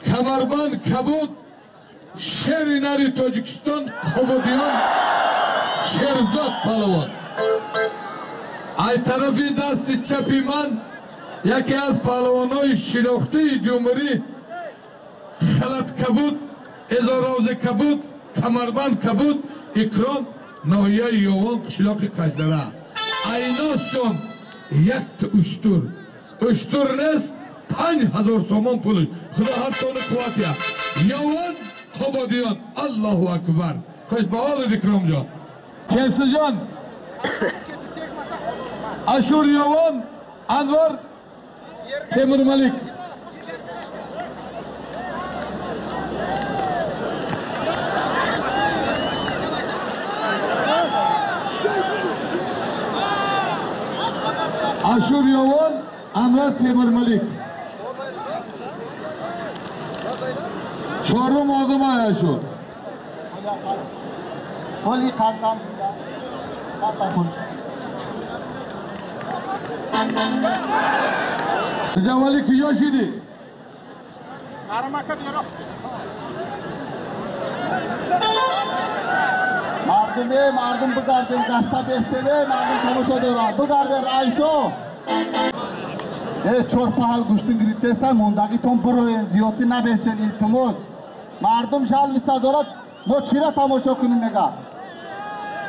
Камарбанд кабуд шери нари Тоҷикистон Қубодиён Шерзод палвон. Ай тарафи дасти чапи ман яке аз палвонҳои шинохтии ҷумҳурӣ Халат кабуд, Эзоровзе кабуд, Камарбанд кабуд, Икром ноҳияи Ёвон қишлоқи Қашдара. Айносшон якта уштур. Уштур нест, 5000 сомон пулш. Худо ҳаттони қувват я. Ёвон Қубодиён. Аллоҳу акбар. Хуш ба ҳолат Икромҷон. Келсиҷон Ашур Ёвон Анвар Темурмалик. Ашур Ёвон Анвар Темурмалик. Чорум одамай Ашур. Поли қандам. Завали куҷо шидӣ? Мардуме, мардум бигарден, гашта бестене, мардум тамошо дорад. Бигарден раисо. Чор паҳал гӯштин гирифтестан, мондагитон бироен, зиёдтӣ набестен, илтимос. Мардум жалвиса дорад, мо чира тамошо кунем мега.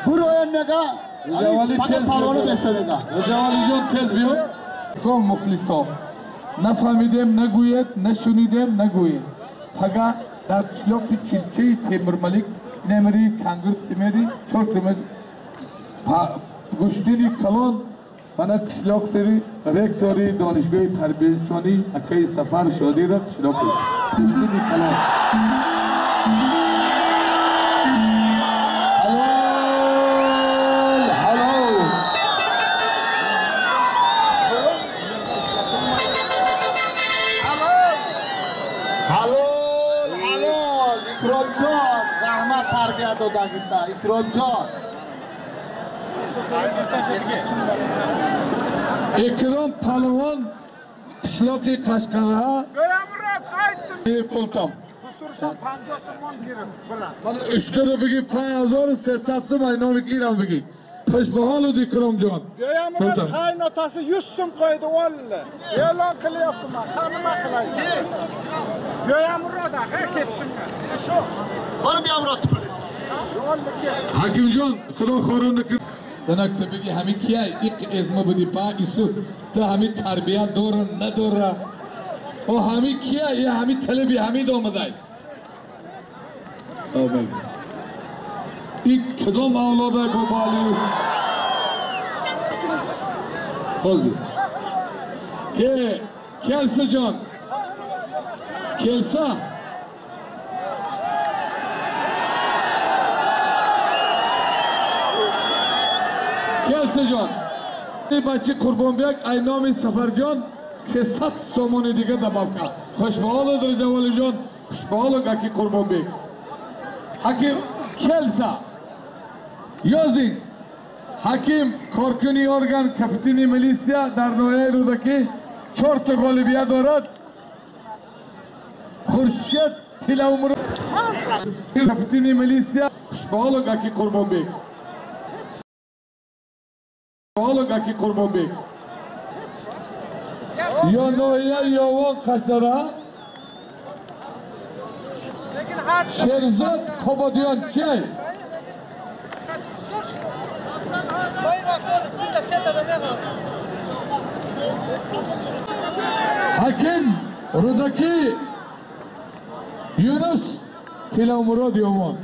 Бироен мега, фақат палвону беста мега. Ҷаволиҷон тез биё. Ко мухлисо. Нафаҳмидем нагӯед, нашунидем нагӯед. Пага дар қишлоқи Чилчаи Темурмалик немери кангур тимери чор километр гӯштини калон мана қишлоқтери ректори донишгоҳи тарбияи акаи Сафар Шодира қишлоқи гӯштини калон. Ҳалол, ҳалол. Ҳалол, ҳалол. Икромҷон, раҳмат тарбия додагита. Икромҷон. Икром палвон қишлоқи Қашқара. Пултам. Уштуро бигӣ 5300 сум, ай номи ирам бигӣ. Хуш ба ҳолат Икромҷон. Go'yamurod qaynotasi 100 so'm qo'ydi o'ldi. E'lon qilyapman, nima qilay? Go'yamurod aka ketdim. Shu. Olib Yamurod puli. Ҳакимҷон, Худо хорунда Данакта бигӣ ҳамин кияй иқ эзма буди па Исуф та ҳамин тарбия дора надора. О ҳамин кияй я ҳамин талаби ҳамин омадай. Ин кадом авлодай бобо Алиев? Ҳозир. Ке Келсаҷон. Келса. Келсаҷон. Бачи Қурбонбек ай номи Сафарҷон 300 сомони дига добав кард. Хушбаҳолат Ризавалиҷон, хушбаҳолат аки Қурбонбек. Ҳаким Келса. Ёзин. Ҳаким коркуни орган капитани милитсия дар ноҳияи Рӯдакӣ 4 та ғолибият дорад. Хуршед Тилаумурод капитани милитсия. Хушбаҳолат аки Қурбонбек. Хушбаҳолат аки Қурбонбек. Ё ноҳияи Ёвон Қашдара Шерзод Қубодиён чиай? Ҳаким Рӯдакӣ Юнус Тилаумурод Ёвон.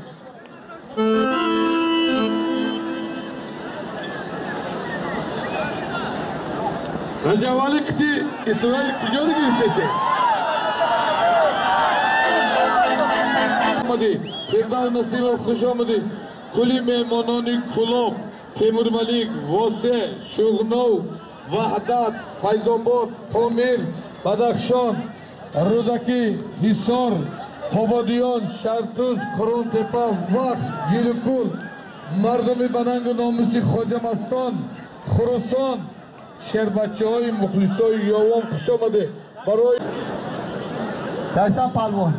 Раҷабалӣ қити Исроил куҷо гирифтесе? Омадӣ Фирдавс Насимов, хуш омадӣ. Кули меҳмонони Кулоб, Темурмалик, Восе, Шуғнов, Ваҳдат, Файзобод, Помир, Бадахшон, Рӯдакӣ, Ҳисор, Қубодиён, Шартуз, Қурунтепа, Вахш, Ҷилукул, мардуми банангу номуси Хоҷамастон, Хурусон, шербачаҳои мухлисои Ёвон хуш омадед. Барои Кайсан палвон.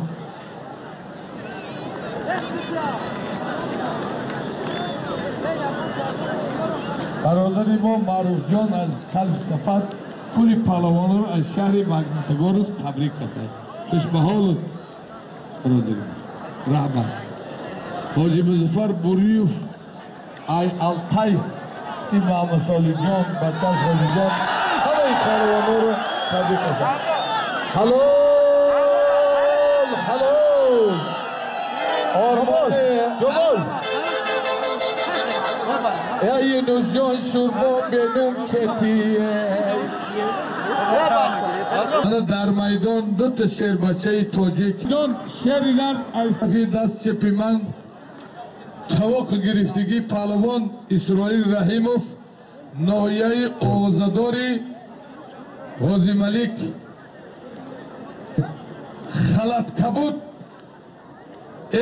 Бародари мо Маъруфҷон аз Калф Сафар кули палавонро аз шаҳри Магнитогорск табрик касад. Хушбаҳолут бародари мо. Раҳмат. Ҳоҷи Музаффар Буриев ай Алтай ки Маҳмадсолиҷон, бачаш Ҳоҷиҷон ҳамаи палавонро табрик касад. Ҳалол, ҳалол. Ормон Ҷамол. Я Юнусҷон шурбо бенум кетие. Ана дар майдон дута шербачаи тоҷик. Шери нар аз даст чепи ман тавоқ гирифтагӣ палавон Исроил Раҳимов, ноҳияи овозадори Ғозималик, халат кабуд,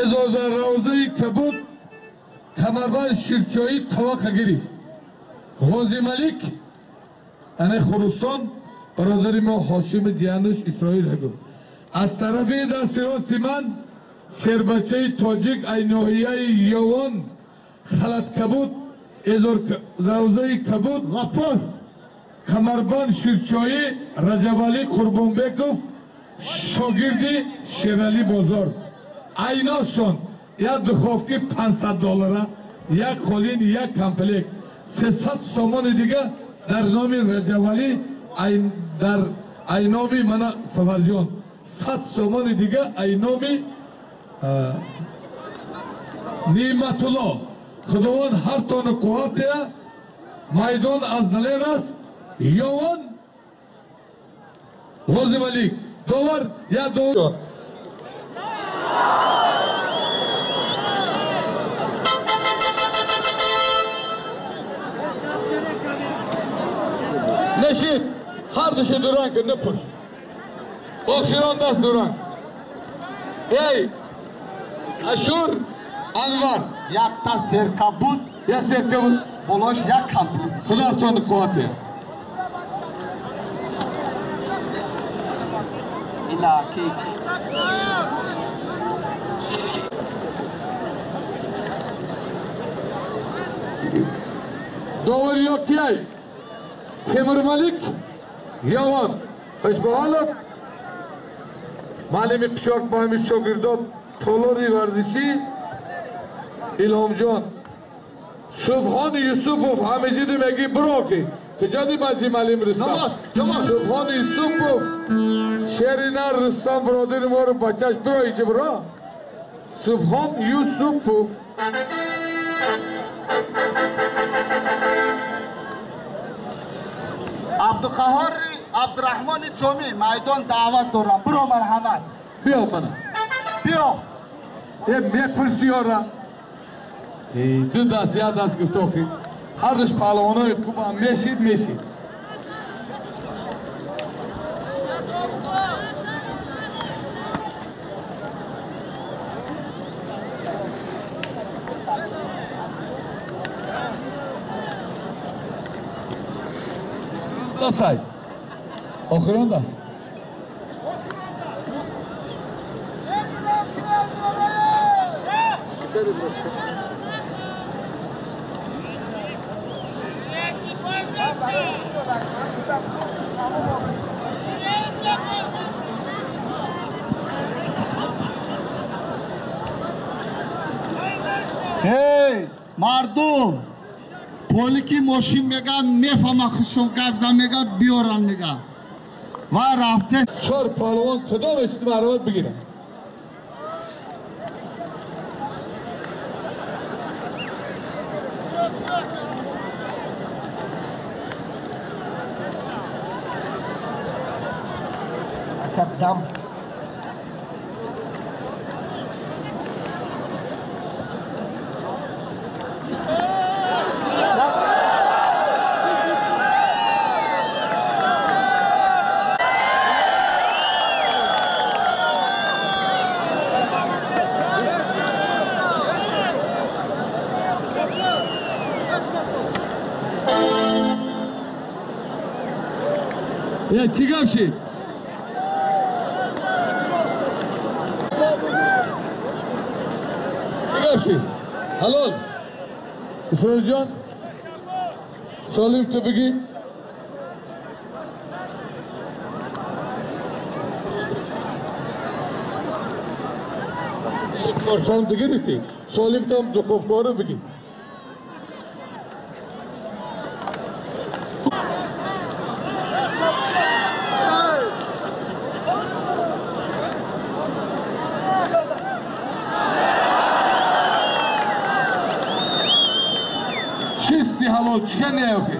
эзоза равзаи кабуд, камарбанд ширчоӣ тавоқа гирифт. Ғозималик ана Хурусон бародари мо Ҳошими Ҷиянуш Исроил Раҳимов. Аз тарафи дасти рости ман шербачаи тоҷик ай ноҳияи Ёвон, халат кабуд, эзор равзаи кабуд, Ғаффор, камарбанд ширчоӣ Раҷабалӣ Қурбонбеков, шогирди Шералӣ Бозор. Айношон як духовки $500, як қолин, як комплект, 300 сомони дига дар номи Раҷабалӣ, дар айноми мана Сафарҷон, 100 сомони дига айноми Неъматулло. Худованд ҳартона қувват диҳад. Майдон аз далер аст. Ёвон Ғозималик довар як довар. Нешид, ҳар душе дуранг напурс. Охирон даст дуранг. Эй, Ашур Анвар. Якта серкабуз, як серкабуз, болош як комплект. Худо қувват диҳад. Довар ёкияй Темурмалик Ёвон. Хушбаҳолат. Маълими қишоқ бо ҳамин шогирдо толори варзишӣ Илҳомҷон. Субҳон Юсупов ҳамеҷиди меги бироки. Куҷоди маҷи маълим Рустам? Субҳон Юсупов шери нар Рустам бародари моро бачаш биро иҷи биро. Субҳон Юсупов. Абдуқаҳор Абдураҳмони Ҷомӣ майдон даъват дорам. Биро марҳамат. Биё мана. Биё. Э мепурси ёра. Ду даст, як даст гуфт охи. Ҳар душ паҳлавонои хубам мешид, мешид. Дасай. Охирон даст. Эй, мардум, полики мошин мега, мефама хушон гап зан мега, биёран мега. Ва рафте. Чор палвон кудом эшит марҳамат бигирам. Дам. Я чӣ гап шид? Бибахшид. Ҳалол. Исроилҷон. Солим ту бигӣ. Чорсом дигирифтӣ. Солим там духовкору бигӣ. Чисти ҳалол чӣ неохи?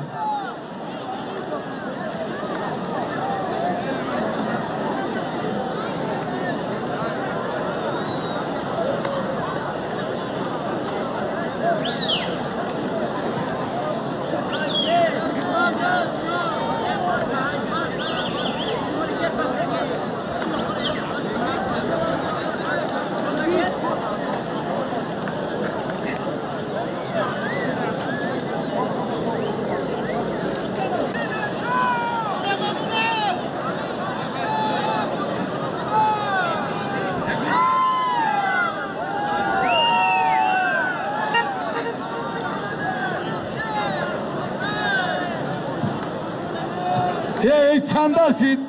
Чанд ҳастид?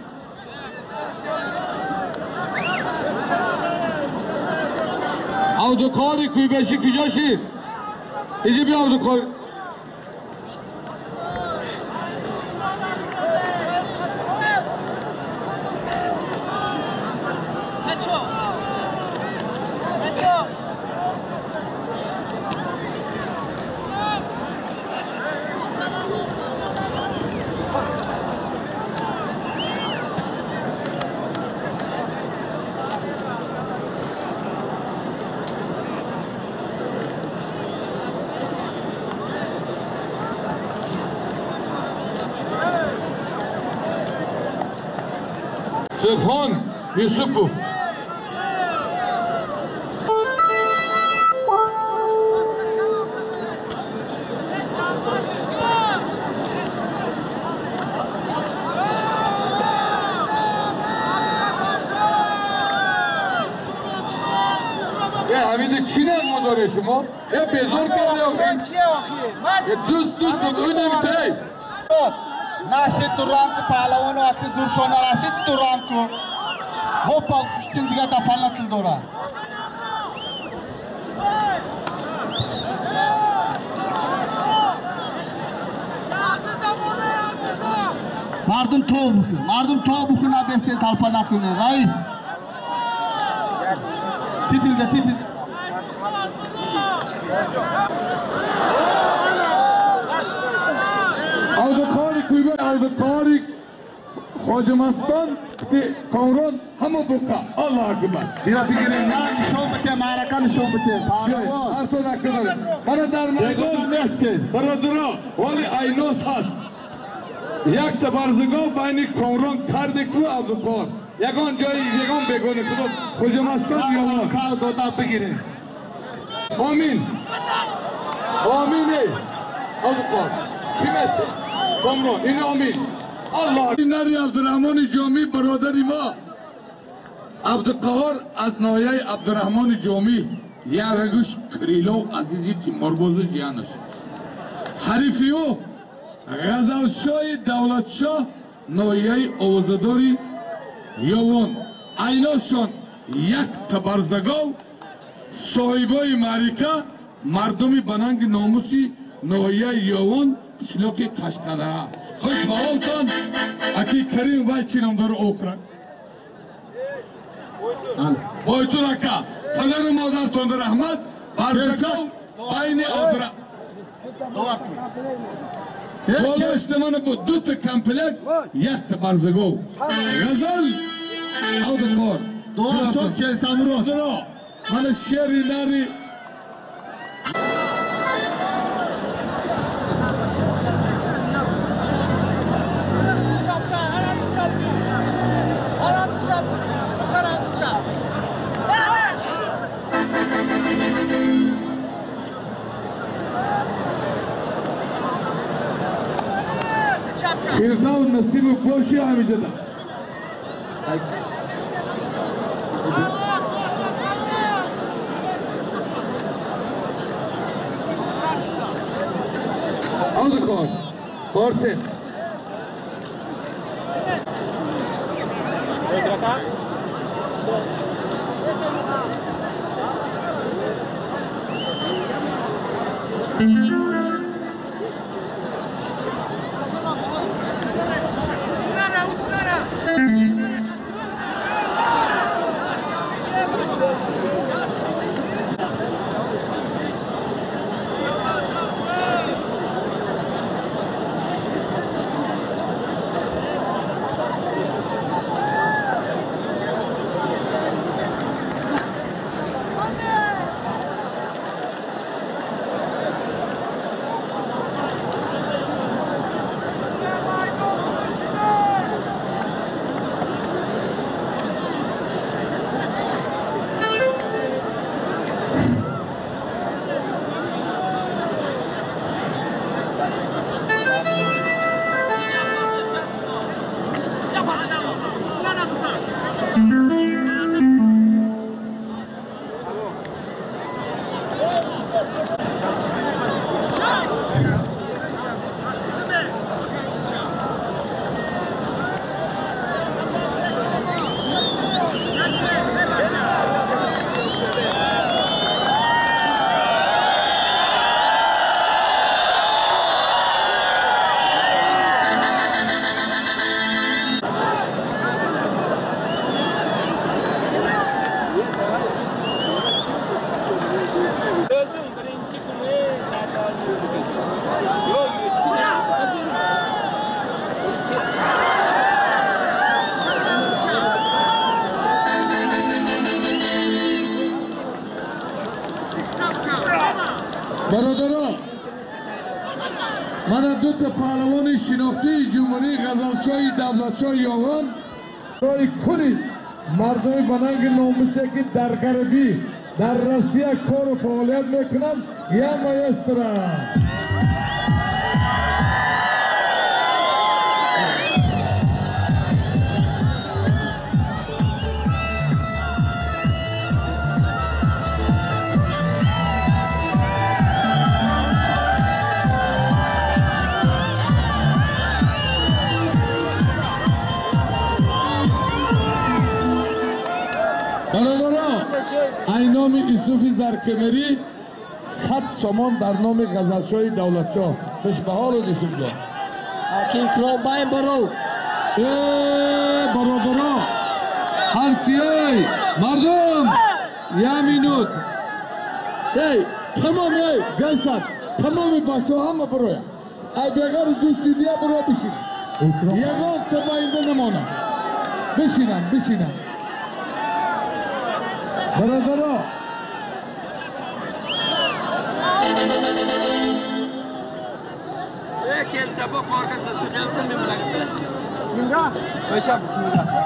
Абдуқори Куйбашӣ куҷо шид? Иҷи бия Абдуқор. Субҳон Юсупов. Ҳамиди чӣ нағма доред шумо? Я безор карде охи? Дӯст дӯстум ӯ намитай. Нашид дуранку паҳлавону аки зуршона расид дуранку. Ҳопа гӯштин дига дафална тил дора. Мардум тов бухӯр, мардум тов бухӯр, набестен талпа накунед. Раис. Титилга титил. Абдуқори Куйбай, Абдуқори Хоҷамастон, Комрон ҳама буқа. Аллоҳ акбар. Бира бигиред, на нишон бите, маърака нишон бите. Паҳлавон. Ҳартон акбар. Мана дар майдон бародаро, вале айнос ҳаст. Якта барзигов байни Комрон Кардику Абдуқор. Ягон ҷои ягон бегона худо Хоҷамастон ёвон. Кал дода бигиред. Омин. Омин эй. Абдуқор. Ким аст? Комрон. Ин омин. Аллоҳ. Нари Абдурраҳмони Ҷомӣ бародари мо. Абдуқаҳор аз ноҳияи Абдурраҳмони Ҷомӣ ярагӯш Крилов Азизи қиморбозу ҷиянаш. Ҳарифи ӯ Ғазалшоҳи Давлатшоҳ ноҳияи овозадори Ёвон. Айношон як табарзагов соҳибои маърика мардуми ба нанги номуси ноҳияи Ёвон қишлоқи Қашқадара. Хуш ба ҳолтон аки Карим вай чӣ ном дору охирак? Бойтун ака, падару модартон раҳмат, барзагов байни Абдура. Болош мана бу дута комплект, якта барзагов. Ғазал Абдуқор. Доваршон Келсамурод. Мана шери нари Фирдавс насибу боши ҳамиҷада. Борсен. Бародаро, мана дута паҳлавони шинохтии ҷумҳурии Ғазалшоҳи Давлатшоҳи Ёвон рои кули мардуми ба нанги номусе ки дар ғарбӣ дар Россия кору фаъолият мекунанд, я маэстро. Ай номи Исуфи Заркемерӣ 100 сомон дар номи Ғазалшоҳи Давлатшоҳ. Хушбаҳолуд Исуфҷон. Аки Икром бай баро. Бародаро, ҳарчи эй мардум, я минут. Эй, тамом эй, ҷансад, тамоми бачаҳо ҳама бароя. Ай беғари дӯсти дия баро бишин. Ягон табаинда намонад. Бишинам, бишинам. Бародаро,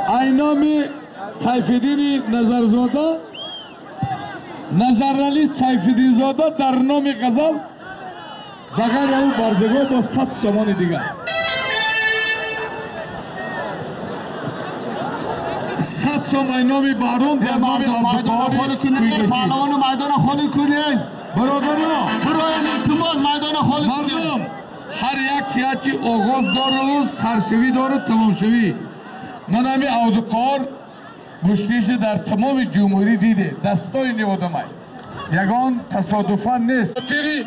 ай номи Сайфиддини Назарзода, Назарали Сайфиддинзода дар номи Ғазал ба ғайри ӯ барзиго бо 100 сомони дигар. 100 сом ай номи Баҳром дар номи Абдуқоҳори паҳлавони майдона холӣ кунед. Бародаро, бироен илтимос, майдона холӣ кунед. Мардум, ҳар як чиҳати оғоз дораду саршавӣ дорад, тамомшавӣ. Ман ҳами Абдуқоҳор гӯштиша дар тамоми ҷумҳурӣ диде, дастои неодамай. Ягон тасодуфан нест. Тири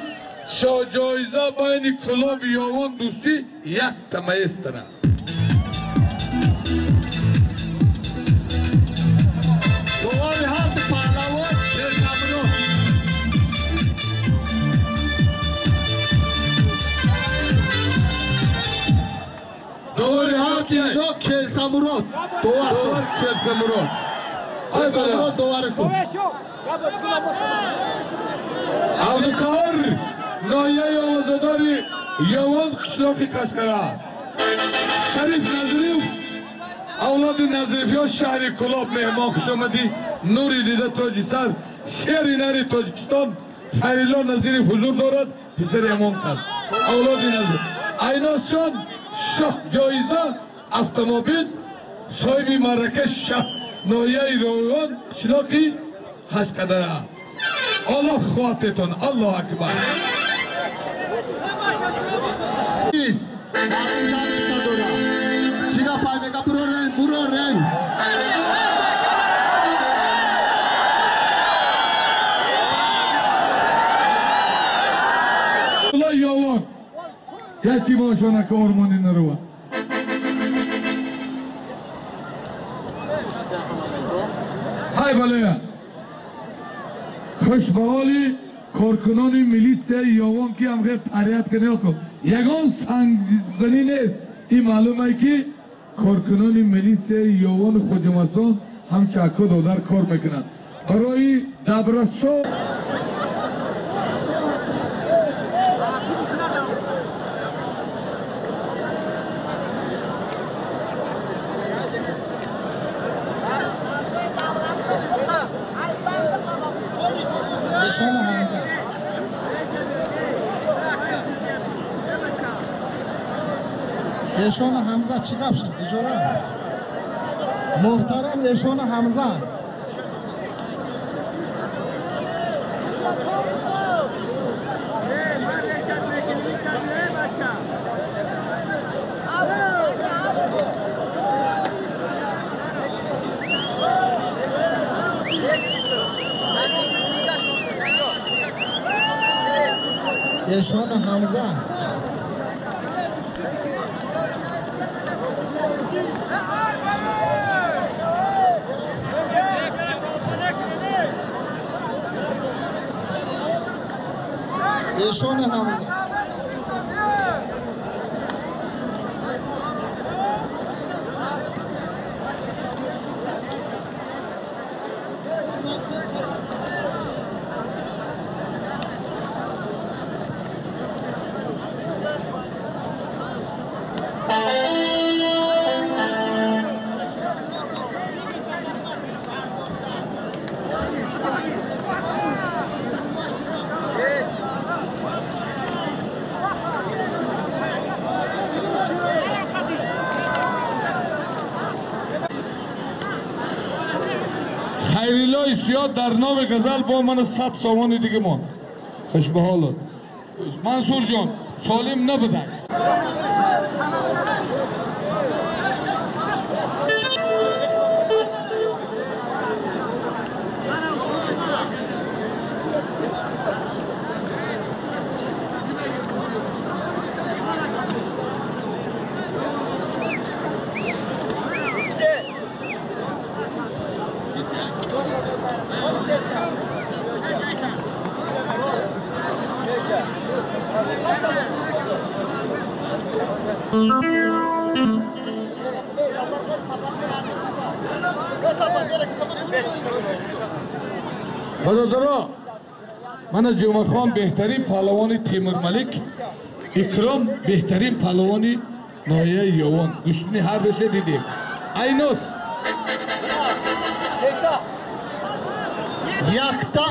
шоҳҷоиза байни клуби Ёвон дӯстӣ якта маэстро. Келсамурод, довар Келсамурод. Келсамурод довар кун. Абдуқоҳор ноҳияи овозадори Ёвон қишлоқи Қашқара. Шариф Назриев, авлоди Назриевиҳо шаҳри Кӯлоб меҳмон хушомадӣ. Нури дида тоҷи сар, шери нари Тоҷикистон Фарило Назиров ҳузур дорад, писари ҳамон кас. Авлоди Назир. Айносшон шоҳ ҷоиза автомобил соҳиби маърака шаҳ ноҳияи Роғон қишлоқи Ҳашқадара. Аллоҳ қувватетон, Аллоҳ акбар. Чӣ гапай мега бурорен, бурорен. Ёвон. Я симошона ка ормони нарова. Ҳай балая. Хуш ба ҳоли коркунони милитсияи Ёвон ки ҳамхел порядка неокун. Ягон сангзанӣ нест. Ин маълум е ки коркунони милитсияи Ёвону Хоҷамастон ҳамчун акку додар кор мекунанд. Барои дабрасо Эшона Ҳамза. Эшона Ҳамза чӣ гап шуд ижора? Муҳтарам Эшона Ҳамза. Эшона Ҳамза. Эшона Ҳамза. Хайриллои сиёҳ дар номи ғазал бо мана 100 сомони дига монд. Хуш ба ҳолат. Мансурҷон, солим набуданд. Бародаро, мана Ҷумъахон беҳтарин паҳлавони Темурмалик, Икром беҳтарин паҳлавони ноҳияи Ёвон. Гӯштини ҳар душе дидем. Айнос. Якта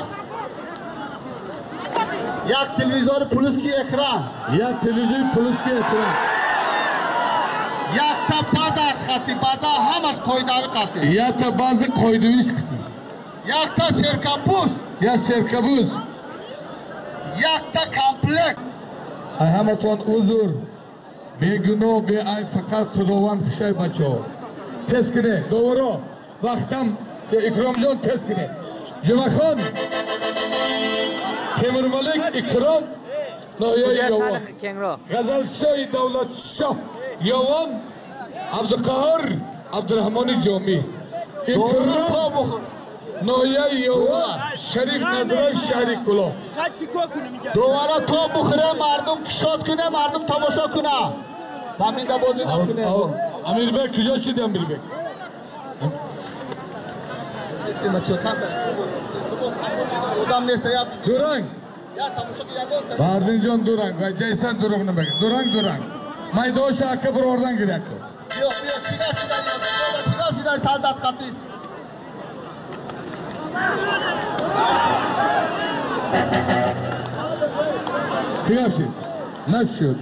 як телевизори плюски экран. Як телевизори плюски экран. Якта база хати, база ҳамаш қоидави қати. Якта база қоидавиш қати. Якта серкабуз. Я серкабуз. Якта комплект. Ай ҳаматон узр. Бегуноҳ, беайб, фақат Худованд хушай бачаҳо. Тез куне, доваро. Вақтам Икромҷон тез куне. Ҷумъахон, Темурмалик, Икром, ноҳияи Ёвон. Ғазалшоҳи Давлатшоҳ Ёвон, Абдуқаҳор Абдураҳмони Ҷомӣ. Икром, ноҳияи Ёвон, Шариф Назаров, шаҳри Кӯлоб. Довара то бухӯре, мардум кушод куне, мардум тамошо куна. Заминда бозӣ накуне. Амирбек куҷо шуди, Амирбек? Одам нест, я Дуранг. Бардинҷон дуранг, ва ҷайсан дуруғ намегӯяд. Дуранг, дуранг. Майдоша ака бирордан гир ака. Биё, биё, чӣ гап шудай, чӣ гап шудай, солдат қатӣ. Чӣ гап шуд? Нашуд.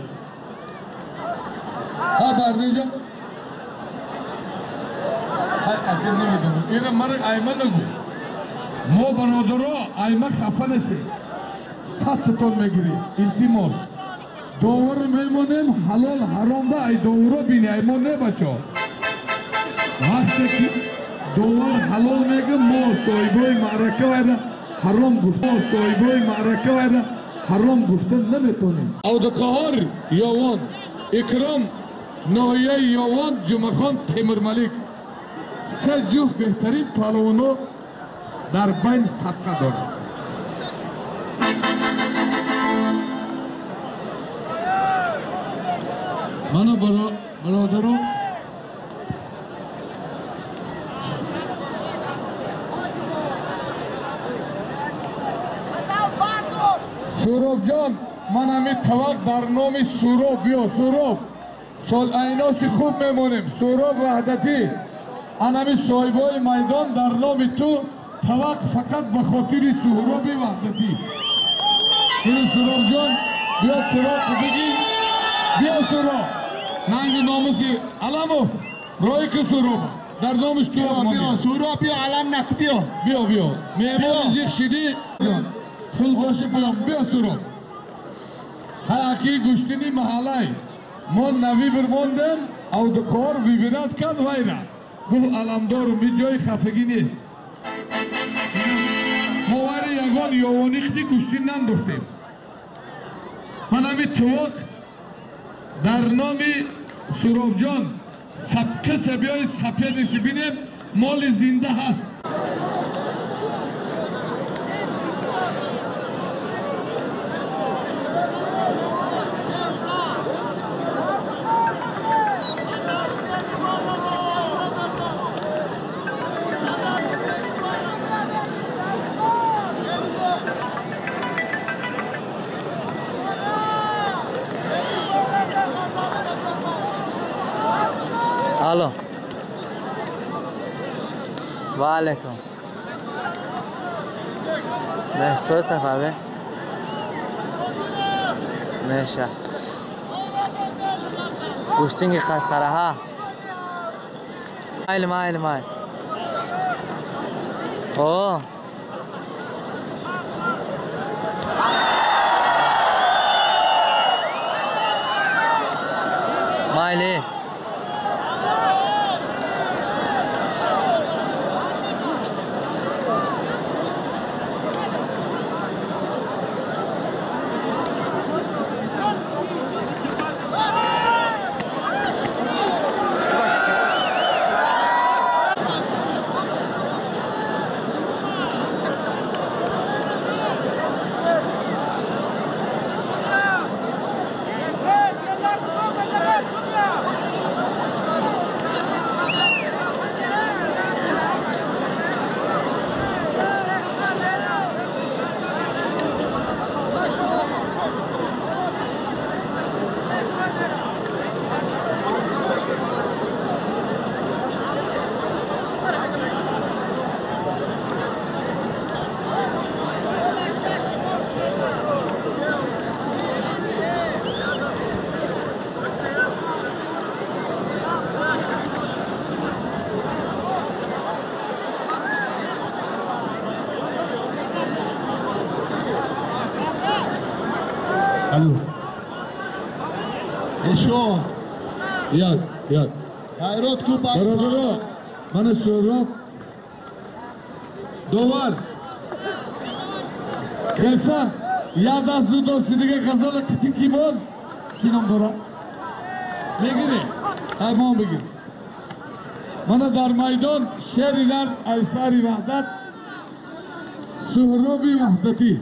Ҳа, Бардинҷон. Ҳай, ака намедонам. Ина мара айма нагӯ. Мо бародаро айма хафа нашед. 100 тон мегирӣ. Илтимос. Довар мемонем ҳалол ҳаром ба ай довро бини ай мо не бачо. Вақте ки довар ҳалол мегӯ мо соҳибои маърака вайра ҳаром гуфт. Мо соҳибои маърака вайра ҳаром гуфта наметонем. Абдуқаҳор Ёвон, Икром ноҳияи Ёвон, Ҷумъахон Темурмалик. Се ҷуфт беҳтарин палвоно дар байн сабқа доранд. Мана бародаро Суробҷон, ман ҳамин тавақ дар номи Суроб биё Суроб. Сол айноси хуб мемонем. Суроб Ваҳдатӣ. Ан ҳамин соҳибои майдон дар номи ту тавақ фақат ба хотири Суҳроби Ваҳдатӣ. Ин Суробҷон биё тавақ бигир. Биё Суроб. Нанги номуси Аламов роики Суроб. Дар номиш ту биё Суроб биё алам нак биё. Биё биё. Меҳмони зиқ шидӣ. Пул боши пулам биё Суроб. Ҳақи гӯштини маҳаллай. Мо навибр мондем, Абдуқаҳор вибират кард вайра. Гуфт аламдорум, ин ҷои хафагӣ нест. Мо вайра ягон ёвонихти гӯштин нандохтем. Ман ҳамин тувоқ дар номи Суробҷон касе биёи сапедаши бинем, моли зинда ҳаст. Алло. Ва алейкум. Мешто сафар меша. Гӯштинги қашқараҳа. Майли майли майли. О. Майли. Алло. Эшо. Як, як. Ғайрат ку бай. Бародаро, мана Суҳроб. Довар. Кайфан, як даст ду дасти дига ғазала қити кимон. Ки ном дорад? Мегирӣ? Ҳаймон бигир. Мана дар майдон шери нар айсари Ваҳдат Суҳроби Ваҳдатӣ.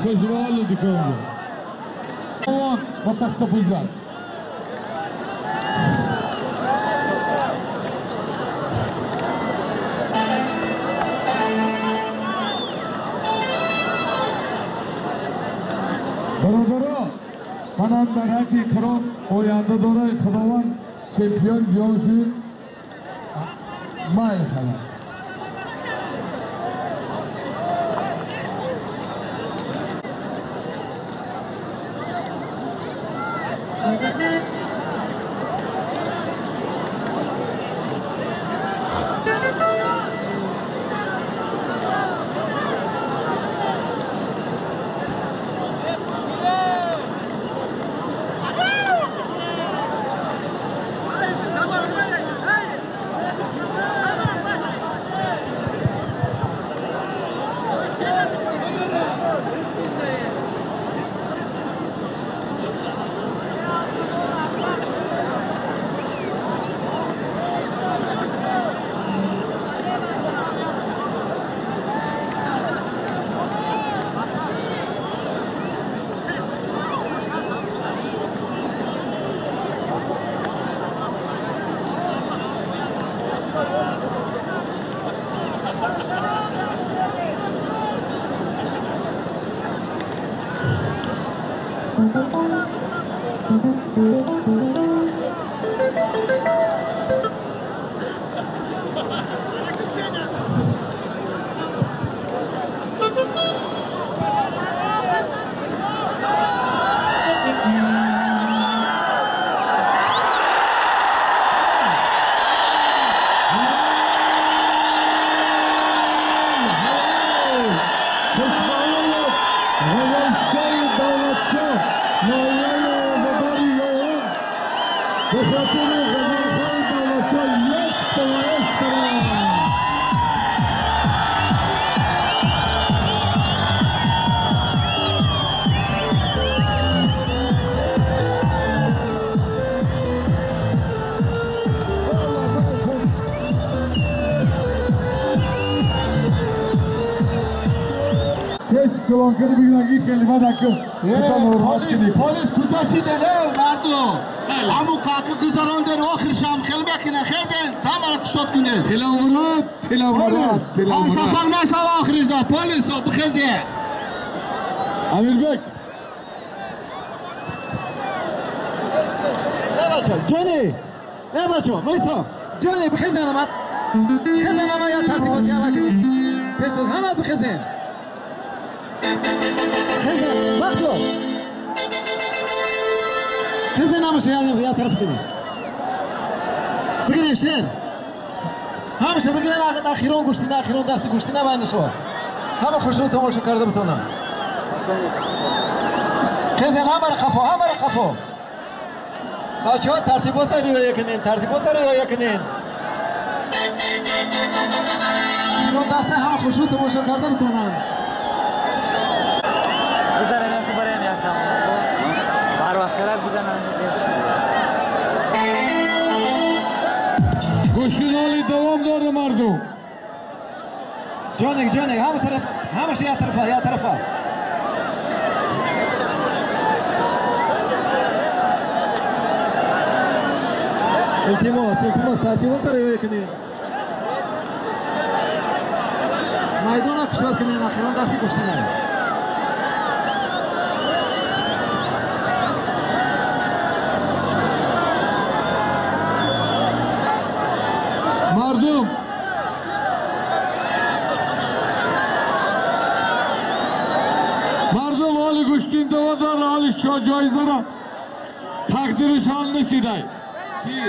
خوشبال دیکم آن با تخت پوزن برادرها منم در حق اکرام آینده داره خداوند چمپیون جام شد مای خداوند. به خاطر غزالخان دولتشاه 1 تومن. کلانکری بگیرن خیلی بد اکم پلیس کجا شده مردم همون کاکو گذراندن آخرش هم خیلی بکنه خیزن تا مرا کشاد کنه تلامراد تلامراد تلامراد شفق نشو آخرش دا پلیس بخیزه امیربek نه بچه جانی نه بچه ملیسا جانی بخیزن همه خیزن همه یا ترتیبات یا وکیل پیش همه بخیزن خیزن وقتو خیزن همشه یا طرف کنی بگیرین شیر همشه بگیرین اخیران گوشتی اخیران دست گوشتی نبنده شو همه خوش رو تماشا کرده بتونم خیزن همه رو خفا همه رو خفا بچه ها ترتیبات رو رعایت کنین ترتیبات رو رعایت کنین اخیران دست همه خوش رو تماشا کرده بتونم گوشتینالی دوام داره مردم جانک جانک همه طرف همش یه طرفه یه طرفه التماس التماس ترتیبات رو رعایت کنین میدان کشاد کنین اخیران دستی گوشتی نره مردم مردم حال گوشتین دوا داره حال شاه جایزه را تقدیرش هم نشیده کی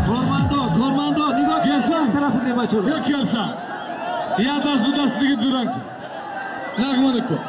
کارمندا کارمندا نگاه کلسان طرف بگیریم بچه‌ها یا کلسان یا دست دو دست دیگه دوران کن نغمه کن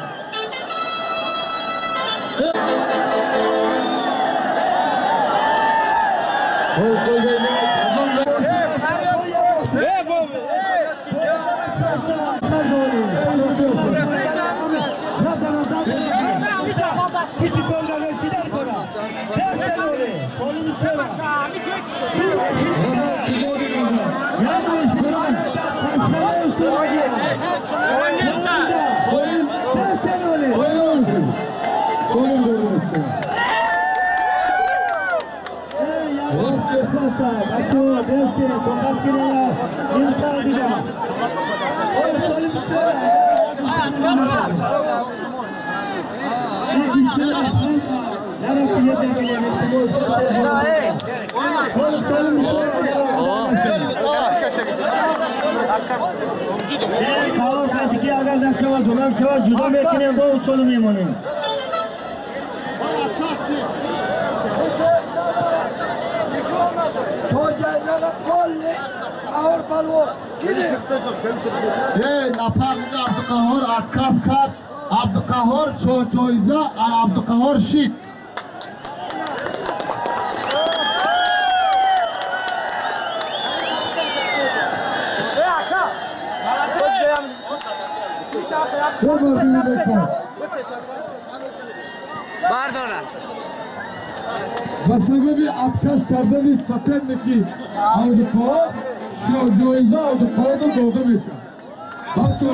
اگر نشود دوران شود جدا میکنیم با اصول میمانیم. نفر عبدالقهار عکاس کرد عبدالقهار شاه جایزه عبدالقهار شید. به سبب عکاس کردن سپرنکی عبدالقهار شاه جایزه عبدالقهار رو داده میشه. بچه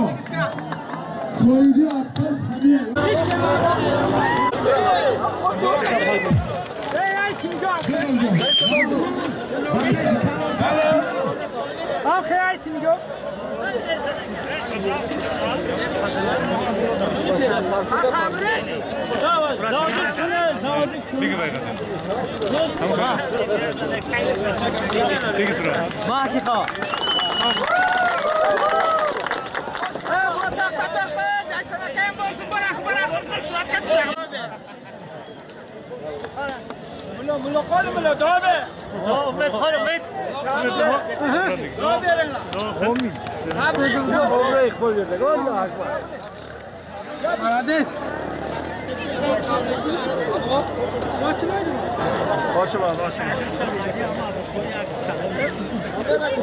خواهیدی عکاس همین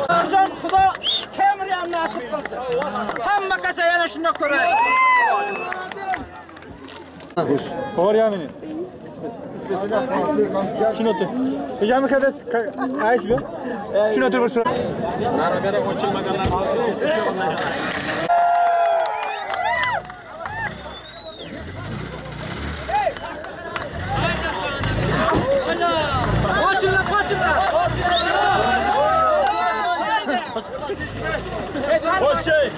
Marjon Xudo kimni ham nasib qilsin. Hamma kasa yana shundoq ko'raylik. To'g'ri. Shuni o'tir. Ejami kadas aysh bu. Shuni o'tir bir surat. Nari beri o'chilmaganlar Qoching.